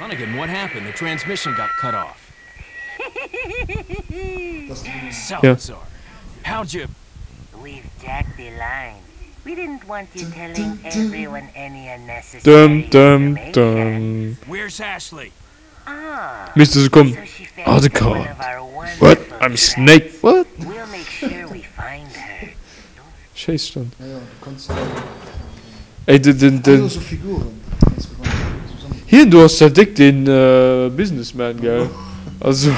Hunnigan, what happened? The transmission got cut off. Salazar, how'd you... We've jacked the line. We didn't want you telling everyone any unnecessary Dum dum information. dum. Where's Ashley? Ah, Misst se komm. so she fell Oh, the into one card. of our What? wonderful I'm Snake. traps. What? We'll make sure we find her. Schéisstand. Ja, ja, du kanns. Ey, den, den, Ah jo, den. sou Figuren kanns gewannen, sou Sammel. Hien do ass zwar déck den Businessman, gell? Also.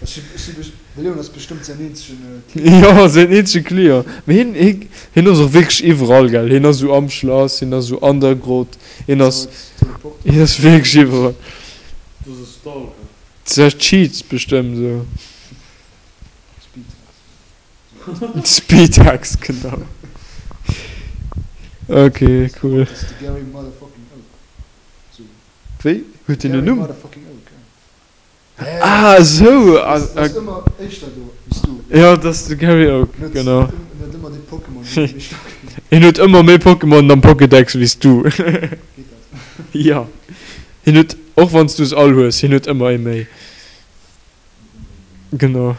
Ech si, ech si bes, de Leon ass bestëmmt säin eenzegen Client. Jo, säin eenzege Client. Mee hien, hien, hien ass och wierklech iwwerall, gell? Hien ass esou am Schlass, hien ass esou an der Grott, hien ass, hien ass wierklech iwwerall. Dat ass e Stalker. Dat ass Cheats bestëmmt esou. Speedhacks. Speedhacks, genau. Ok, cool. Dat ass de Gary motherfucking Oak. Sou. Wéi? Huet deen en Gary Numm? motherfucking Oak, ja. Hä? Ah, esou! Deen ass ëmmer éischter do wéi s du. Jo, dat ass de Gary Oak, genau. En huet ëmmer déi Pokémon, déi méi staark sinn. Hien huet ëmmer méi Pokémonen am Pokédex wéi s du. Geet dat? Jo. Hien huet, och wann s du se all hues, hien huet ëmmer ee méi. Genau.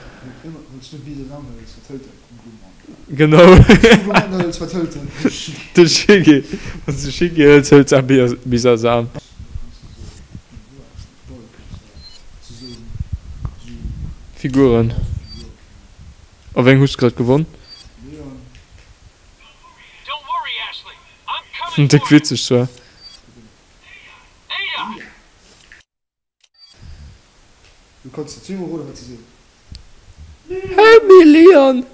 Genau. De Shiggy. Wann s de Shiggy hëls, hëls de Bisasam. Figuren. A wéi eng hues de grad gewonn? Déck witzeg zwar. Du kanns der zweemol roden, wat se seet. Help me Leon!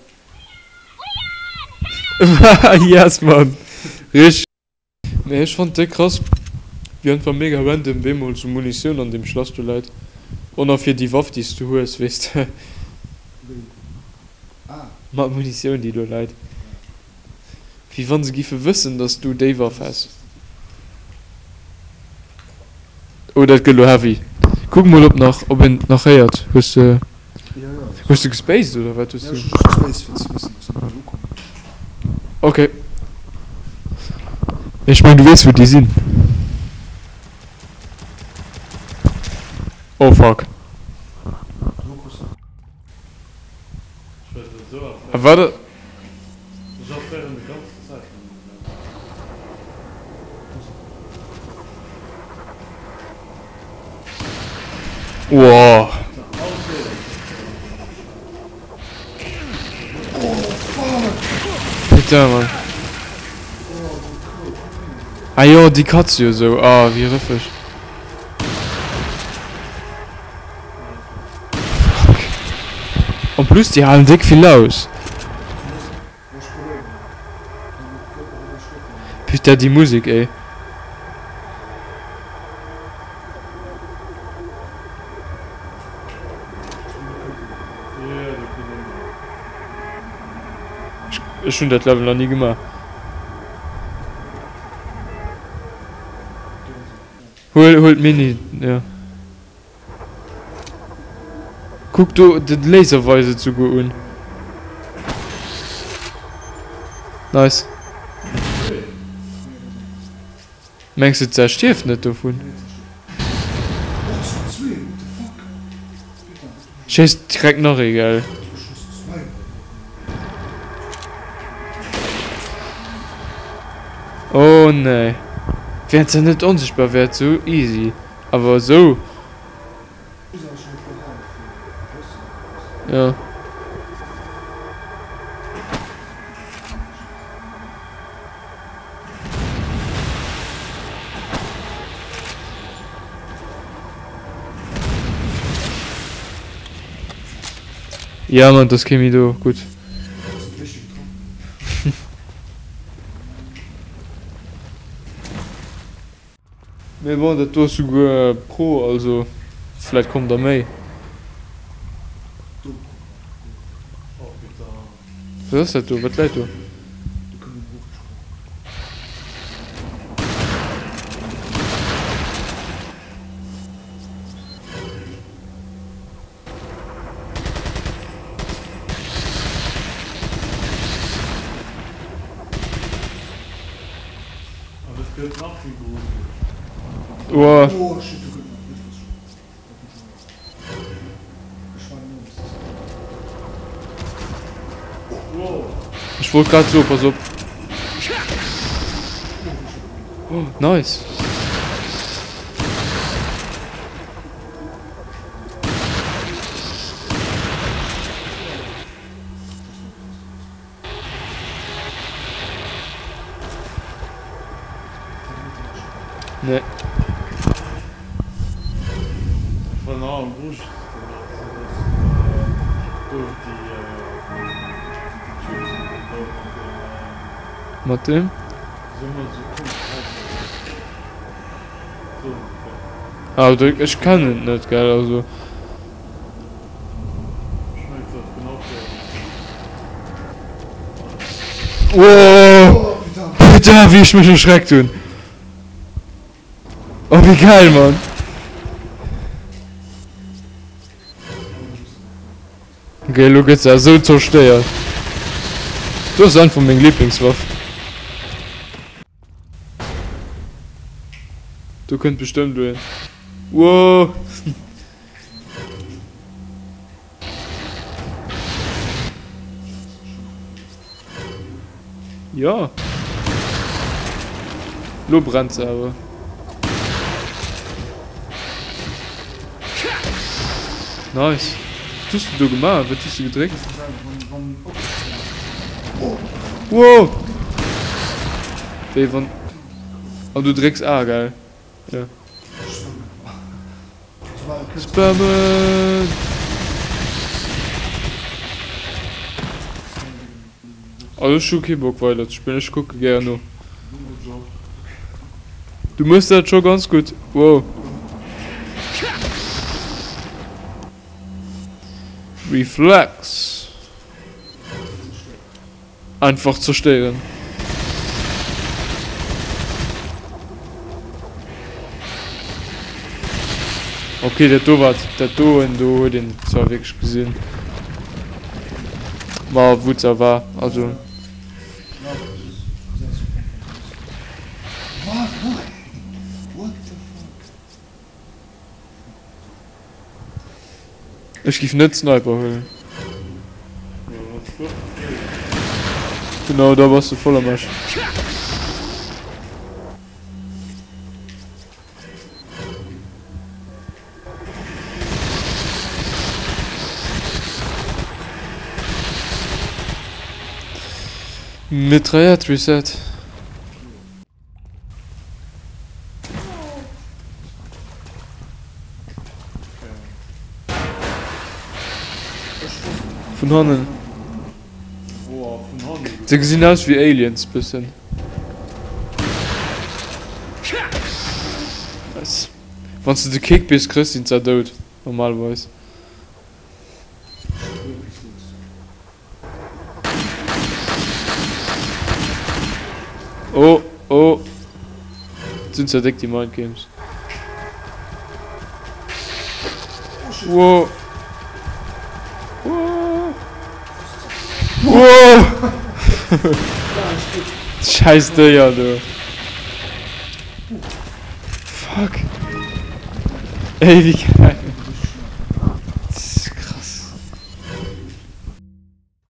Yes man! Richteg. Mee ech fonnt déi krass wéi einfach mega random beemol sou Munitioun an deem Schlass do läit. Och nach fir déi Waff déi s du hues, weess de. Wéi? Ah. Mat Munitioun déi do läit. Wéi wann se giffe wëssen dass du déi Waff häss. Oh dat gëtt lo heavy. Kuck mol op nach op een nach héiert. Hues de hues de gespaced oder wat hues du? Ok. Ech meng du weess wou déi sinn. Oh fuck. A wat? Woah. Putain Mann. Ah jo, déi Katz jo esou. Ah, wéi rëffeg. Fuck. En plus déi halen déck vill aus. Putain déi Musek ey. Ech hunn dat Level nach ni gemaach. Huel huel d'Mini, jo. Kuck do, den Laser weist et souguer un. Nice. Mengs de d'Sar stierft net dovun? Schéisst direkt nach ee, gell? Oh nee. Während se net onsichtbar wär, sou easy. Awer esou. Jo. Ja Mann, et ass kee méi do. Gutt. Mee bon, dat do ass souguer Pro, also vläit kommen der méi. Wat ass dat do? Wat läit do? Uah. Ech wollt grad soen, pass op. Oh, nice. Nee. Mat dem? Ah, ech kennen et net, gell, also. Wow! Putain, wéi ech mech erschreckt hunn! Oh, wéi geil, Mann! Okay, elo gëtt se esou zerstéiert. Do ass einfach meng Lieblingswaff. Do kënnt bestëmmt elo een. Wow! Jo. Lo brennt se awer. Nice. Wat hues du do gemaach? Wat hues du gedréckt? Wow! Wéi wann. An du drécks A, gell? Ja. Spammen! Also ech hu kee Bock weider ze spillen, ech kucke gären no. Du mëss dat scho ganz gutt. Wow. Reflex. Einfach zerstéieren. Ok, dat do war, dat doen do huet een zwar wierklech gesinn, ma wou se war, also. Ech giff net Sniper huelen. Genau, da bass de voll am Arsch. Mitraillette Reset. Vun hannen. Se gesinn aus wéi Aliens bëssen. Nice. Wann s de de Kickbiss kriss, sinn se dout normalerweis. Oh, oh. Sinn ze déck déi Mind Games. Wow. Wow. Wow. Scheiß Déier do. Fuck. Ey, wéi geil.